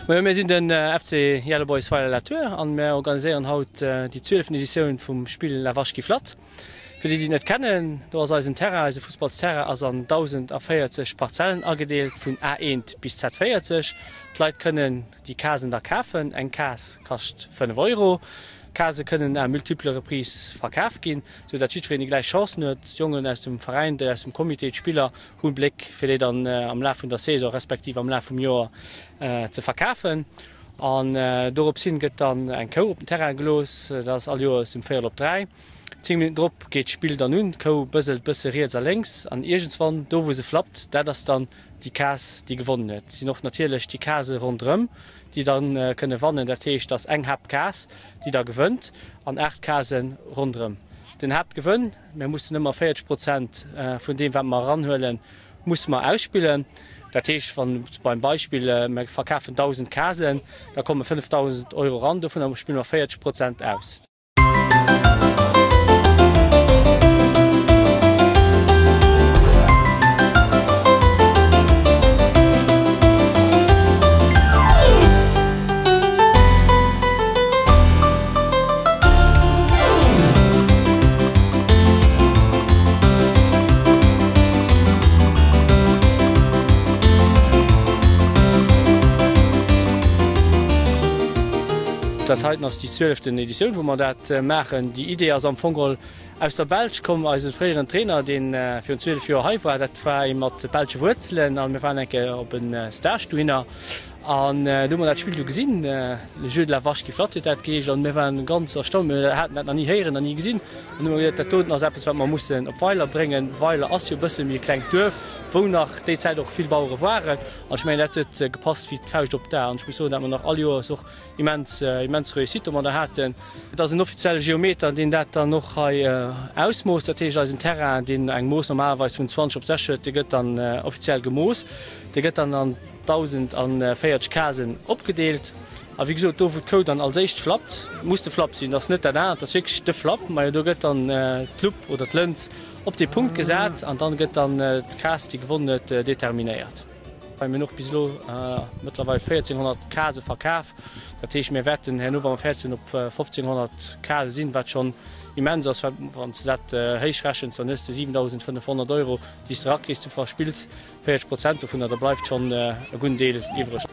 Majo mir sinn den FC Yellow Boys Weiler-la-Tour an mir organiséieren haut déi zwieleften Editioun vum Spill La Vache qui flatte. Fir déi déi et net kennen, do ass eisen Terrain, eise Fussballsterrain ass an 1040 Parzellen agedeelt vun A1 bis Z40. D'Leit kënnen déi Casen da kafen. Eng Case kascht 5 Euro. D'Casë kënnen à multiples reprises verkaf ginn, sou dat jiddwereen déi gläich Chancen huet. D'Jongen aus dem Veräin, déi aus dem Comité, d'Spiller hu Bléck fir déi dann am Laf vun der Saison respektiv am Laf vum Joer ze verkafen. An dorops hin gëtt dann eng Kou op den Terrain gelooss. Dat ass all Joers um véierel op 3. 10 Minutten drop geet d'Spill dann un. D'Kou bëselt bësse riets a lénks an iergendswann, do wou se flappt, dat ass dann déi Case déi gewonnen huet. Et sinn och natierlech déi Casë ronderëm déi dann kënne wannen. Dat heescht, et ass eng Haaptcase déi da gewënnt an 8 Casë ronderëm. Den Haaptgewënn, mir mussen ëmmer 40 Prozent vun deem wat mer eranhuelen, musse mer ausspillen. Dat heescht, wann beim Beispill mer verkafen 1.000 Casen, da komme 5.000 Euro eran, dovunner spille mer 40 Prozent aus. Dat heiten ass déi zwieleften Editioun, wou mer dat maachen. Déi Idee ass am Fong geholl aus der Belsch komm. Eise fréieren Trainer, dee virun 12 Joer hei war, dat war ee mat belsche Wuerzelen a mir waren eng Kéier op e Stage dohinner. An du hu mer dat Spill du gesinn, Le jeu de la vache qui flatte huet dat geheescht. An mir waren ganz erstaunt, mir haten dat nach ni héieren, nach ni gesinn. An hu mer geduet, dat doten ass eppes, wat mer mussen op Weiler bréngen. Weiler ass jo e bësse méi e klengt Duerf, wou nach déi Zäit och vill Bauere waren. An ech mengen, dat huet gepasst wéi d'Fauscht op d'A. An ech muss soen, dat mer nach all Joers och immens, immens Réussite domadder haten. Et ass en offizielle Geometer, deen dat dann och hei ausmoosst. Dat heescht, eisen Terrain, deen eng Mooss normalerweis vun 20 op 60 huet, dee gëtt dann offiziell gemooss. Dee gëtt dann an 1.040 Casen opgedeelt. A wéi gesot, do wou d'Kou dann als éischt flappt, muss de Flapp sinn, dat ass net dat anert, dat ass wierklech de Flapp, majo do gëtt dann d'Lupp oder d'Lëns op dee Punkt gesat an dann gëtt dann d'Case, déi gewonnen huet, determinéiert. Mir hunn och bis elo mëttlerweil 1.400 Case verkaf. Dat heescht, mir wäerten herno, wa mer fäerdeg sinn, op 1.500 Case sinn, wat schonn immens ass. Wann s de dat héich rechens, dann hues de 7.500 Euro, déi s de erakriss. Du verspills 40 Prozent dovunner, da bleift schonn e gudden Deel iwwreg.